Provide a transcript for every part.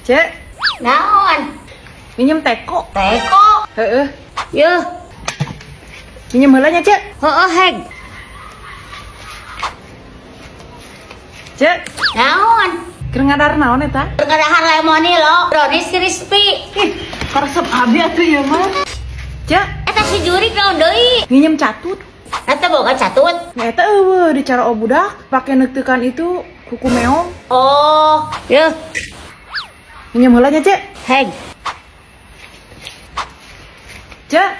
Cek, Naon? Minjem teko. Teko. Heeh. Yeuh, Minjem heula nya, Cek. Heeh heg. Cek, Naon? Keur ngadahar naon eta? Ngadahar lemoni lo, brownies crispy. Ih, karesep abi atuh ieu mah. Cek, Eta si jurik naon deui? Nginjem catut. Eta boga catut. Nya eta euweuh di cara budak pake neukeukan itu kuku meong. Oh, yeuh, Minjem heula nya, Cek. Heg. Cek,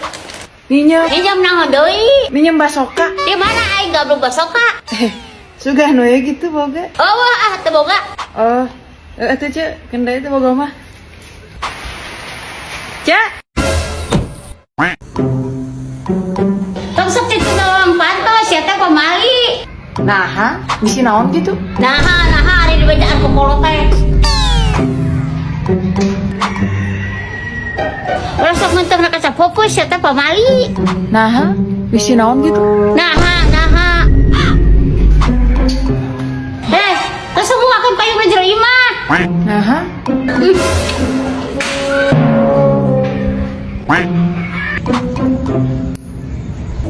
minjem Minjem naon deui? Minjem basoka. Di mana aing gablok basoka? Eh, sugan we gitu boga. Oh, wah, ah teu boga. Oh, eh atuh Cek, kendai itu boga mah. Cek, Tong sok kitu tolong pantos sia teh pamali. Naha, bisi naon gitu? Naha, naha ari dibejaan ku kolot teh. Ulah sok menteng na kaca fokus sia teh pamali. Naha, bisi naon gitu? Naha, naha. Eh, terus semua akan payung jero imah. Naha,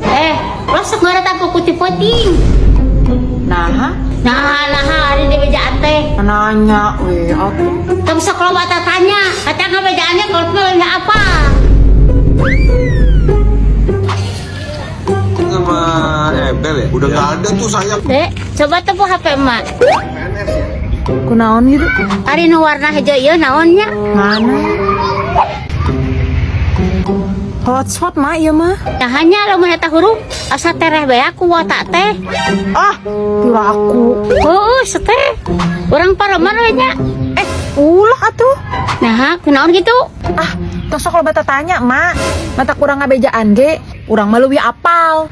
Eh, ulah sok ngaretan ku putih-puting. Naha, Naha, naha ari dibejaan teh. Nanya we atuh. Tong sok loba tanya, kata ngabejaannya kolot mah leuwih apa? Sama Ebel ya? Udah nggak ada tuh sayap. Dek, coba tepuh HP emak. Kunaon gitu? Ari nu warna hijau ieu naonnya? Mana? Hotspot mah ieu mah. Nah hanya lamun eta huruf asa tereh bae ku wota teh. Ah, piraku. Heueuh, seteh. Urang pareman we nya. Eh, ulah atuh. Nah, kunaon gitu? Ah, tong sok loba tanya, Mak. Mata kurang ngabejaan ge, urang mah leuwih apal.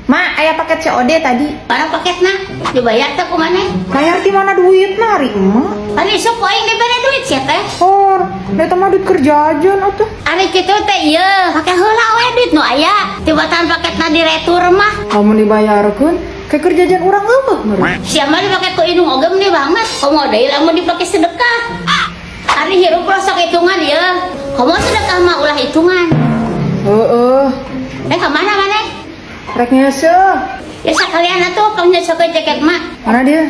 Mak, aya paket COD tadi. Barang paketna dibayar teh ku maneh? Bayar ti mana duitna ari emak? Ari sok ku aing dibere duit sia teh. Hor, da eta mah duit kerja aja atuh. Ari kitu teh ieu, pake heula we duit nu aya. Tibatan paketna diretur mah. Lamun dibayarkeun, kayak kerja urang eueuh meureun. Sia mah dipake ku indung oge meni banget. Komo deui lamun dipake sedekah. Ari hirup ulah sok hitungan ieu. Komo sedekah mah ulah hitungan. Heeh, Eh, ka mana maneh? Rek ngeuseuh. Ya sakalian atuh kamu nyesokeun jaket mak. Mana dia?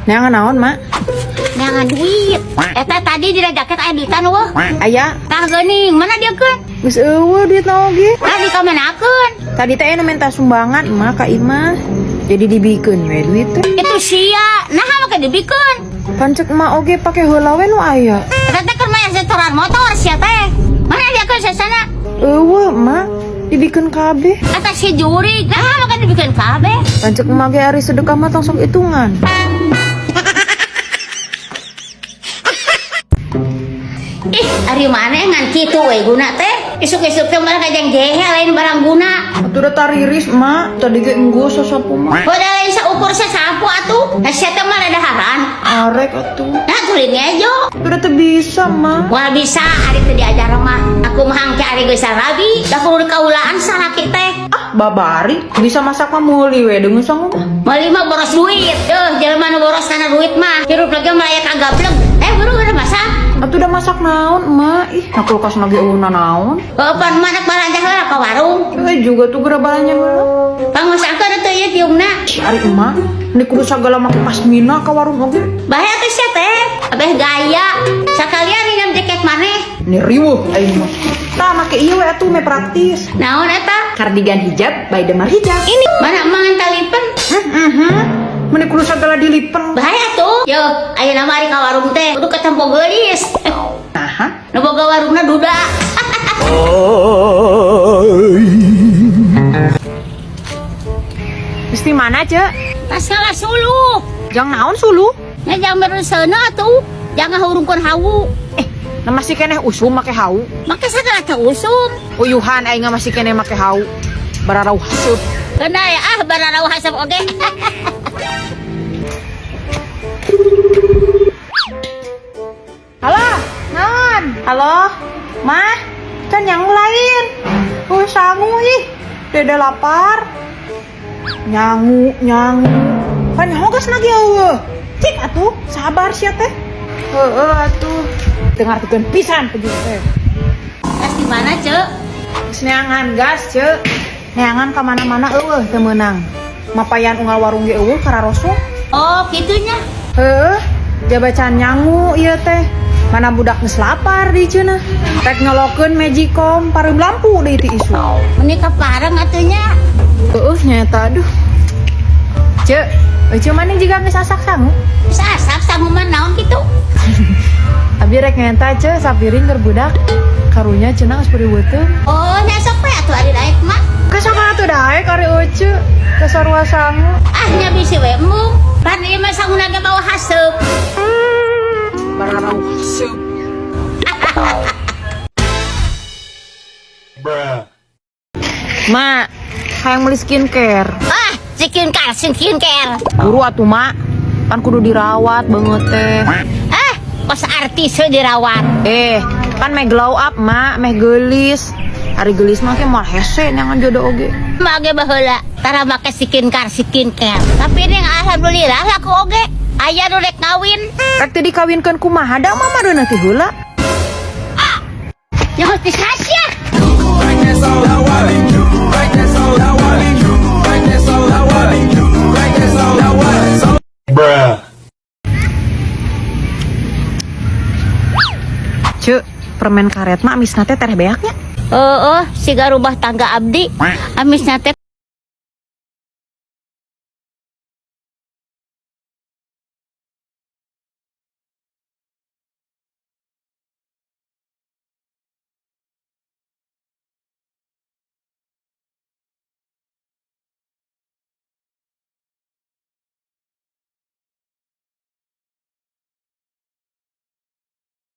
Neangan naon, Mak? Neangan duit. Eta tadi di jaket aya duitan euweuh. Aya, Tah geuning, mana dia keun? Geus euweuh duit naon ge. Tah dikamanakeun? Tadi teh anu minta sumbangan emak ka imah. Jadi dibikeun we duit teh. Itu sia. Nah, make dibikeun. Pancek emak oge pake heula we nu aya. Eta teh keur mah setoran motor sia teh. Mana dia keun sasana? Euweuh, Mak. Dibikeun kabeh. Eta si jurig. Nah, make dibikeun kabeh. Pancek emak ge ari sedekah mah tong sok hitungan. Ih, ari maneh ngan kitu we guna teh. Isuk-isuk teh malah kajang jehe lain barang guna. Atuh da tariris, Mak. Tadi ge enggeus sasapu mah. Hoda lain saukur sasapu atuh. Nah, sia teh mah daharan. Arek atuh. Nah, tulin ngejo. Atuh da teu bisa, Mak. Wah bisa, ari teu diajar mah. Aku mah hangke ari geus rabi, da kudu kaulaan salaki teh. Ah, babari. Bisa masak mah meuli we deungeun sangu mah. Meuli mah boros duit. Duh, jelema nu boros kana duit mah. Hirup lagi mah aya kagableng. Eh, buru udah masak. Atuh udah masak naon, Mak? Ih, na kulkas lagi eueuh naon. Oh, pan mah nak balanja heula ka warung. Eh juga tuh geura balanja heula. Pangmasakeun atuh ieu tiungna. Ih, ari emak, ini kudu sagala make pasmina ka warung oge. Bae atuh sia teh. Abeh gaya. Sakalian nginjem jaket maneh. Ini riweuh aing mah. Tah make ieu we atuh me praktis. Naon eta? Kardigan hijab by Damar Hijab. Ini. Mana emak ngan talipen? Heeh. Meni kudu sagala dilipen. Bae atuh. Yo, ayeuna mah ari ka warung teh kudu katempo geulis. Naha? Nu boga warungna duda. Mesti mana, Cek? Tas ngalah suluh. Jang naon suluh? Nya jang bereuseuneun atuh. Jangan hurungkeun hawu. Eh, nah masih keneh usum make hawu. Make sagala teh usum. Uyuhan aing masih keneh make hawu. Bararau haseup. Keuna ya ah bararau haseup oge. Halo, naon? Mah, can nyangu lain. Sangu ih. Dede lapar. Nyangu, nyangu. Pan nyaho geus lagi eueuh. Cik atuh, sabar sia teh. Heeh atuh. Teu ngartikeun pisan peju teh. Gas di mana, Cek? Geus neangan gas, Cek. Neangan ka mana-mana eueuh teu meunang. Mapayan unggal warung ge eueuh kararosok. Oh, kitunya. Heeh, jabatan nyangu ieu teh. Mana budak geus lapar di cenah. Rek nyolokeun magicom pareum lampu deui ti isu. Meni kapareng atuh nya. Heeh nyata aduh. Cek, euceu maneh jiga geus asak sangu. Geus asak sangu mah naon kitu? Abi rek ngenta ceu sapiring keur budak. Karunya cenah geus beureum beuteung. Oh, nya sok we atuh ari daek mah. Kesok atuh daek ari euceu. Kesarua sangu. Ah, nya bisi we embung. Pan ieu mah sanguna ge bawa haseup. Bararau haseup. Ma, hayang meuli skincare. Ah, skincare, skincare. Buru atuh, Mak. Pan kudu dirawat banget teh. Ah, kos artis we dirawat. Pan meh glow up, Mak, meh geulis. Ari geulis mah ke moal hese neangan jodoh oge. Mage baheula tara make skincare, skincare. Tapi ini alhamdulillah laku oge. Aya nu rek ngawin. Rek teu dikawinkeun kumaha da mama deuneuh ti heula. Nya geus disasya. Bruh. Cek, permen karet mah amisna teh tereh beaknya. Heeh, siga rumah tangga abdi. Amisna teh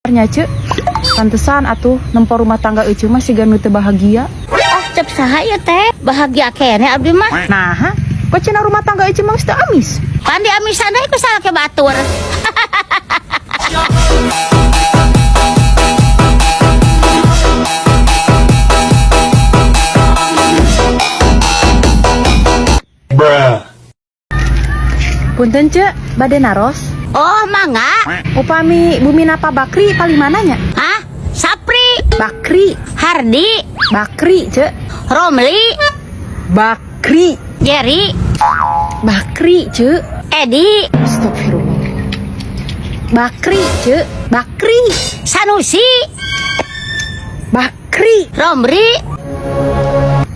Nya cek, pantesan atuh nempo rumah tangga euceu mah siga nu teu bahagia. Ah, cep saha ieu teh? Bahagia keneh abdi mah. Nah, ha? Kok cenah rumah tangga euceu mah geus teu amis? Pan di amisan deui ku salake batur. Bruh. Punten cek, bade naros. Oh, mangga. Upami bumi napa Bakri paling mananya? Hah? Sapri, Bakri, Hardi, Bakri cek, Romli, Bakri, Jerry, Bakri cek. Edi, Astagfirullah. Bakri cek, Bakri, Sanusi, Bakri, Romri,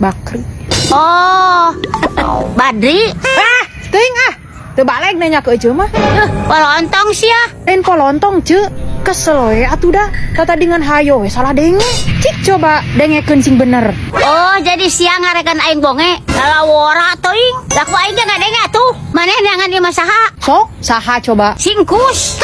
Bakri. Oh, Badri. Ah, teuing ah. Teu balik nanya ke euceu mah. Polontong sia. Lain polontong cek. Kesel we atuh dah. Tata dengan hayo we salah denge. Cik coba dengekeun sing bener. Oh, jadi siang ngarekan aing bonge. Lalawora teuing. Lah ku aing ge ngadenge atuh. Maneh neangan ieu mah saha? Sok, saha coba? Singkus.